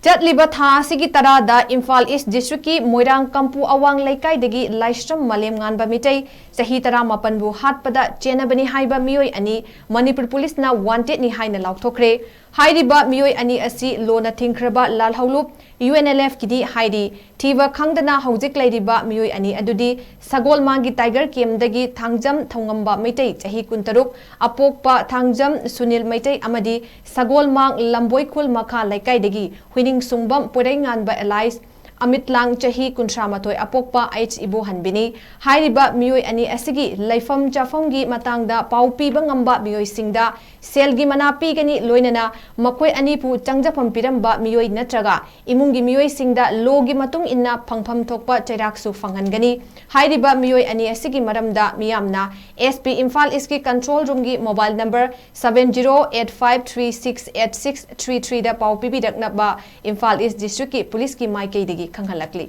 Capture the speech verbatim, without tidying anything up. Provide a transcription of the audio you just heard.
ꯆꯠꯂꯤꯕ ꯊꯥ ꯑꯁꯤꯒꯤ ꯇꯔꯥꯗ ꯏꯝꯐꯥꯜ ꯏꯁ ꯗꯤꯁꯇ꯭ꯔꯤꯛꯀꯤ ꯃꯣꯏꯔꯥꯡ ꯀꯝꯄꯨ ꯑꯋꯥꯡ ꯂꯩꯀꯥꯏꯗꯒꯤ ꯂꯥꯏꯁ꯭ꯔꯝ ꯃꯥꯂꯦꯝꯉꯥꯟꯕ ꯃꯤꯇꯩ, ꯆꯍꯤ ꯇꯔꯥꯃꯥꯄꯟꯕꯨ ꯍꯥꯠꯄꯗ ꯆꯦꯟꯅꯕꯅꯤ ꯍꯥꯏꯕ ꯃꯤꯑꯣꯏ ꯑꯅꯤ ꯃꯅꯤꯄꯨꯔ ꯄꯨꯂꯤꯁꯅ ꯋꯥꯟꯇꯦꯗꯅꯤ ꯍꯥꯏꯅ ꯂꯥꯎꯊꯣꯛꯈ꯭ꯔꯦ꯫ ꯍꯥꯏꯔꯤꯕ ꯃꯤꯑꯣꯏ ꯑꯅꯤ ꯑꯁꯤ ꯂꯣꯅ ꯊꯤꯡꯈ꯭ꯔꯕ ꯂꯥꯜꯍꯧꯂꯨꯞ, ꯌꯨ ꯑꯦꯟ ꯑꯦꯜ ꯑꯦꯐꯀꯤꯗꯤ ꯍꯥꯏꯔꯤ꯫ ꯊꯤꯕ ꯈꯪꯗꯅ ꯍꯧꯖꯤꯛ ꯂꯩꯔꯤꯕ ꯃꯤꯑꯣꯏ ꯑꯅꯤ ꯑꯗꯨꯗꯤ ꯁꯒꯣꯜꯃꯥꯡꯒꯤ ꯇꯥꯏꯒꯔ ꯀꯦꯝꯗꯒꯤ ꯊꯥꯡꯖꯝ ꯊꯧꯉꯝꯕ ꯃꯩꯇꯩ, ꯆꯍꯤ ꯀꯨꯟꯇꯔꯨꯛ, ꯑꯄꯣꯛꯄ ꯊꯥꯡꯖꯝ ꯁꯨꯅꯤꯜ ꯃꯩꯇꯩ ꯑꯃꯗꯤ ꯁꯒꯣꯜꯃꯥꯡ ꯂꯝꯕꯣꯏꯈꯨꯜ ꯃꯈꯥ ꯂꯩꯀꯥꯏꯗꯒꯤ ꯍꯨꯏꯅꯤꯡꯁꯨꯡꯕꯝ ꯄꯣꯏꯔꯩꯉꯥꯟꯕ ꯑꯦꯂꯥꯏꯁ ꯑꯃꯤꯠꯂꯥꯡ, ꯆꯍꯤ ꯀꯨꯟꯊ꯭ꯔꯥ ꯃꯥꯊꯣꯏ, ꯑꯄꯣꯛꯄ ꯑꯩꯆ ꯏꯕꯣꯍꯟꯕꯤꯅꯤ꯫ ꯍꯥꯏꯔꯤꯕ ꯃꯤꯑꯣꯏ ꯑꯅꯤ ꯑꯁꯤꯒꯤ ꯂꯩꯐꯝ ꯆꯥꯐꯝꯒꯤ ꯃꯇꯥꯡꯗ ꯄꯥꯎ ꯄꯤꯕ ꯉꯝꯕ ꯃꯤꯑꯣꯏꯁꯤꯡꯗ ꯁꯦꯜꯒꯤ ꯃꯅꯥ ꯄꯤꯒꯅꯤ, ꯂꯣꯏꯅꯅ ꯃꯈꯣꯏ ꯑꯅꯤꯕꯨ ꯆꯪꯖꯐꯝ ꯄꯤꯔꯝꯕ ꯃꯤꯑꯣꯏ ꯅꯠꯇ꯭ꯔꯒ ꯏꯃꯨꯡꯒꯤ ꯃꯤꯑꯣꯏꯁꯤꯡꯗ ꯂꯣꯒꯤ ꯃꯇꯨꯡ ꯏꯟꯅ ꯐꯪꯐꯝ ꯊꯣꯛꯄ ꯆꯩꯔꯥꯛꯁꯨ ꯐꯪꯍꯟꯒꯅꯤ꯫ ꯍꯥꯏꯔꯤꯕ ꯃꯤꯑꯣꯏ ꯑꯅꯤ ꯑꯁꯤꯒꯤ ꯃꯔꯝꯗ ꯃꯤꯌꯥꯝꯅ ꯑꯦꯁ ꯄꯤ ꯏꯝꯐꯥꯜ ꯏꯁꯀꯤ ꯀꯟꯇ꯭ꯔꯣꯜ ꯔꯨꯝꯒꯤ mobile number seven zero eight five three six eight six three three ꯗ ꯄꯥꯎ ꯄꯤꯕꯤꯔꯛꯅꯕ ꯏꯝꯐꯥꯜ ꯏꯁ ꯗꯤꯁꯇ꯭ꯔꯤꯛꯀꯤ ꯄꯨꯂꯤꯁꯀꯤ ꯃꯥꯏꯀꯩꯗꯒꯤ ꯈꯪꯍꯜꯂꯛꯂꯤ꯫